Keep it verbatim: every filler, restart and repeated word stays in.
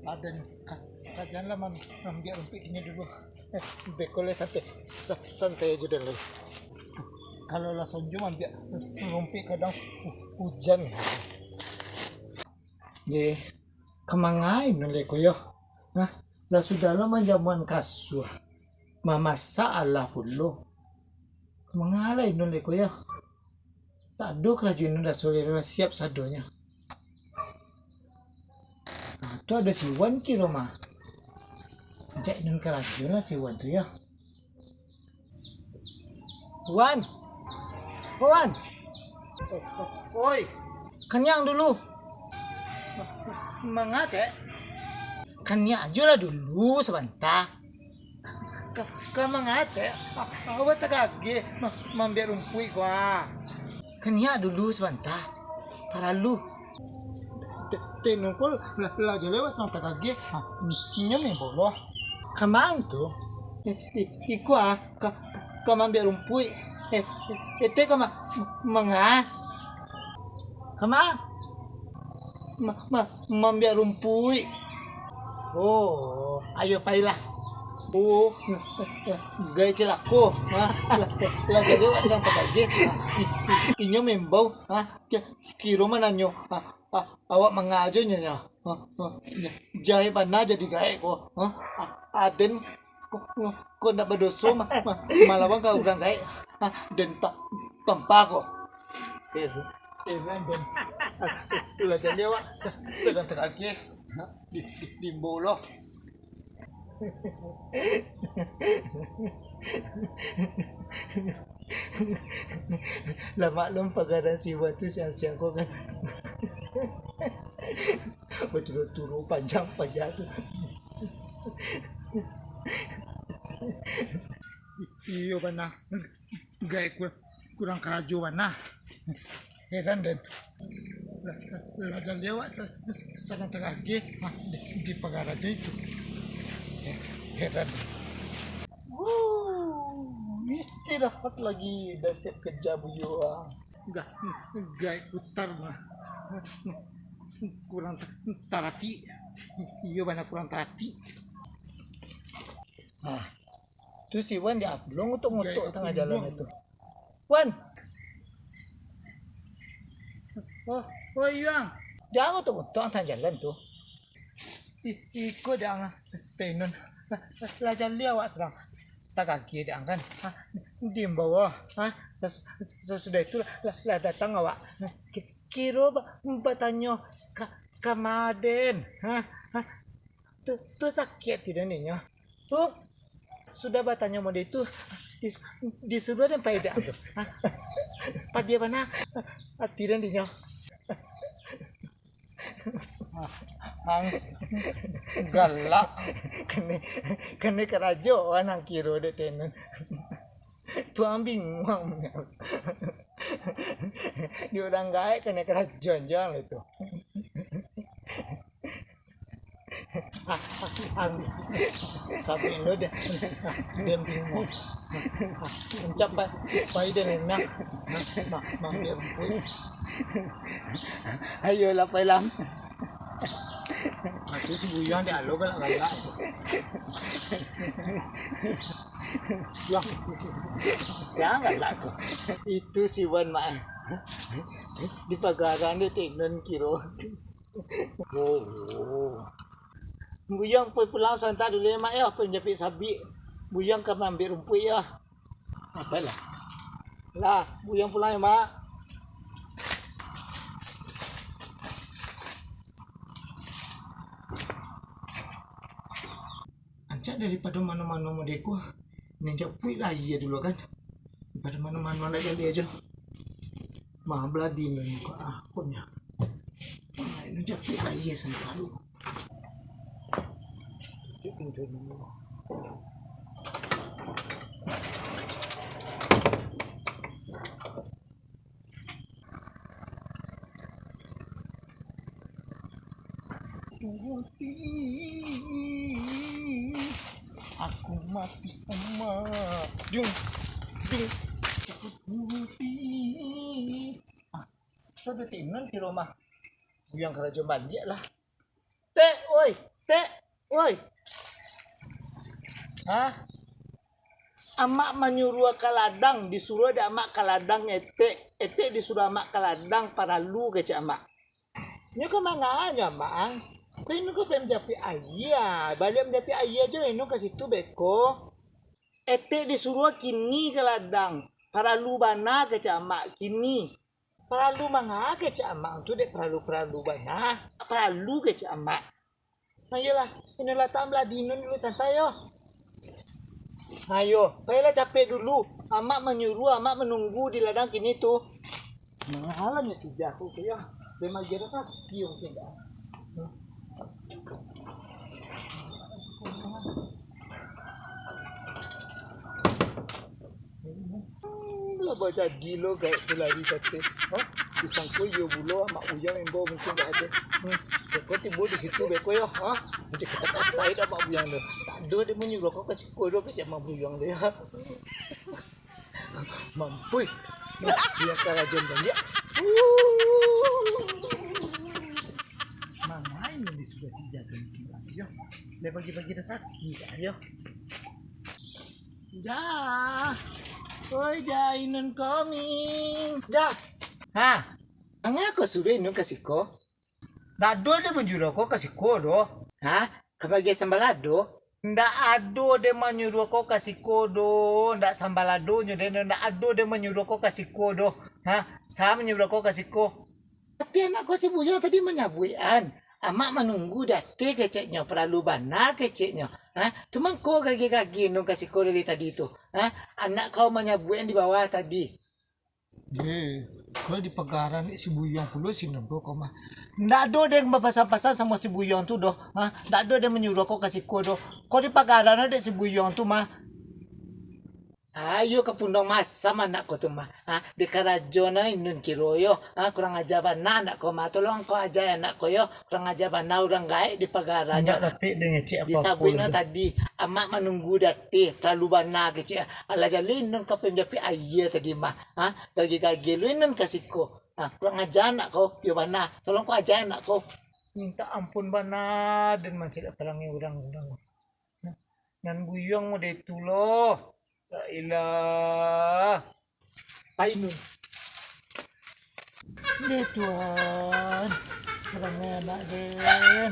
Aden, ka-, kajanlah mam-, mambiak rumpuik kini dulu. Eh, beko lai santai, sa-, santai ajo den lai. Kalau lah sonjo mambiak rumpuik kadang hu-, hujan. Ye, ka mangai nun lai ko yo? Hah? Lah sudah lo manjamuan kasua. Mamasak alah pulo. Ka mangai lai nun lai ko yo? Tak ado karajo inun lah, sudah siap sadonyo. Ah, tu ado si Wan kiro mah. Jak inun karajo lah si Wan tu yo. Wan. Wan. Oi. Kaniak dulu. Manga, Tek? Kaniak ajo lah dulu sabanta. Ka, ka manga, Tek? A-, awak tagageh ma-, mambiak rumpuik ko, ah. Kaniak dulu sabanta. Paralu. Te-, Tenun ko lah, lah jaleh awak sadang tagageh. Ha, inyo maimbau lo. Ka ma tu? I-, i-, iko, ah, ka, ka mambiak rumpuik. Eh, eh, Tek ka ma-, manga? Ka ma? Ma-, ma-, mambiak rumpuik. Oh, ayo pailah. Oh, gaek cilako. Ha? Lah, lah jaleh awak sadang tagageh. Ha? I-, i-, inyo maimbau. Ha? Ki-, kiro mananyo. Ha? Ha? Awak manga ajo nyo, nyo. Ha? Ha? Jahek bana jadi gaek ko. Ha? A-, aden ko, ko, ko ndak badoso ma-, ma-, malawan ka urang gaek. Ha? Den ta-, tampa ko. Eh, eh, Brandon. Lah jaleh awak sa-, sadang tagageh. Di, di, diimbau lo. Lah maklum pagarahan si Iwan tu siang-siang ko kan. Baturu-turu panjang paja tu. Iyo bana. Gaek ku-, kurang karajo bana. Heran den. Lah, lah, lah jaleh awak sa-, sa-, sadang tagageh, ah, di, di pagarajo itu. Eh, heran. Wuh, istirahat lagi, dah siap kerja buyuang. Ga-, gaek putar mah. Kurang ta-, tarati. Iyo bana kurang tarati. Nah, tu si Wan diablong utuk-utuk tangah jalan itu. Wan! Oh, oh, Yuang. Dia utuk-utuk tangah jalan tu. I-, iko dek ang, Tenun. Lah, lah, lah jaleh awak sadang tagageh dek ang kan. Ha, diimbau, ha, sas-, sasudah itu lah, lah, lah datang awak. Ki-, kiro ba-, batanyo ka, ka ma den. Ha, ha, tu, tu sakik ati den dek nyo. Tu, sudah batanyo model itu, dis-, disuruah den pai dek ang tu. Ha, padia bana ati den dek nyo. Ang galak. Kanai, kanai karajo ang kiro dek Tenun. Tu ang bingung. Di urang gaek kanai karajo ang tu. Ang sabik lo deh. Den bingung. Rancak pai, pai den memang. Ma-, ma-, mambiak rumpuik. Ayolah, pai lah. Atu si Buyuang dek alo galak-galak. Yuang. Jan galak ko. Itu si Wan mak. Di pagarahan dek Tenun kiro. Oh. Buyuang pai pulang sabanta dulu yo, Mak, yo, pai manjapik sabik. Buyuang ka maambiak rumpuik yo. Apolah. Lah, Buyuang pulang yo, Mak. Rancak daripado mano-mano model ko, nan japuik lah aia dulu kan. Daripado mano-mano ndak jadi ajo. Mah, baladi nan muko ah, pokoknyo. Mah, nan japuik lah aia sampai lalu. Turuti, aku mati emak. Jung, jung, aku turuti. Ah, tu ado Tenun di rumah. Buyuang karajo baliak lah. Tek, oi, Tek, oi. Hah? Amak manyuruah ka ladang, disuruah dek amak ka ladang etek, etek disuruah amak ka ladang, paralu kecek amak. Nyo ka manganyo amak ang? Ko inun ka pai manjapuik aia, baliak manjapuik aia jo inun ka situ beko. Etek disuruah kini ka ladang, paralu bana kecek amak kini. Paralu manga kecek amak tu dek paralu-paralu bana? Paralu kecek amak. Ayolah, ino latak belah di inun dulu santai yo. Ayo, pailah capek dulu. Amak manyuruah, amak manunggu di ladang kini tu. Mangalanyo si jago tu yo. Memang dia rasa piung sih dah. Hmm, lah bajadi lo gaek tu lari kate. Ha? Disangko iyo bulo amak buyuang embo mungkin dak ado. Hmm. Beko tibo di situ beko yo. Ha? Nanti kita katai dah amak buyuang tu. Tak ado dia manyuruah kau ka siko do kecek amak buyuang tu yo. Mampui. Nah, dia karajan baliak. Mamain di sudah si jago ni yo. Dia pagi-pagi dah sakit dah yo. Ja. Oi, Ja, inun coming. Ja. Ha. Manga kau suruah inun ka siko? Ndak ado dek manjuruah kau ka siko doh. Ha? Ka bagian sambalado? Ndak ado dek manjuruah kau ka siko doh. Ndak sambaladonyo dek, ndak ado dek manjuruah kau ka siko doh. Ha? Sa manjuruah kau ka siko? Tapi anak kau si Buyuang tadi manyabuik an, amak manunggu di ateh keceknyo, paralu bana keceknyo. Ha? Tu mangko gageh-gageh inun ka siko dari tadi tu. Ha? Anak kau manyabuik an di bawah tadi. Ye, kalau di pagaran ni si Buyuang pulo si Nondo kau mah. Ndak ado dek bapasan-pasan samo si Buyuang tu doh. Ha? Ndak ado dek manjuruah kau ka siko doh. Kau di pagaran dek si Buyuang tu mah. Ayo ka punduang masam anak ko tu mah. Ha, di karajo no inun kiro yo. Ha, kurang aja bana anak ko mah. Tolong kau aja anak ko yo. Kurang aja bana urang gaek di pagaranyo. Indak dapek dek ngecek apo-apo. Disabuik no tu tadi, amak manunggu di ateh, talalu bana kecek. Alah jaleh inun ka pai manjapuik aia tadi mah. Ha, gageh-gageh lu inun ka siko. Ha, kurang aja anak ko, yo bana. Tolong kau aja anak ko. Mintak ampun bana den mancaliak parangai urang-urang. Nan Buyuang model tu lo. La ilah. Pai nun. Deh Tuhan. Parangai anak den.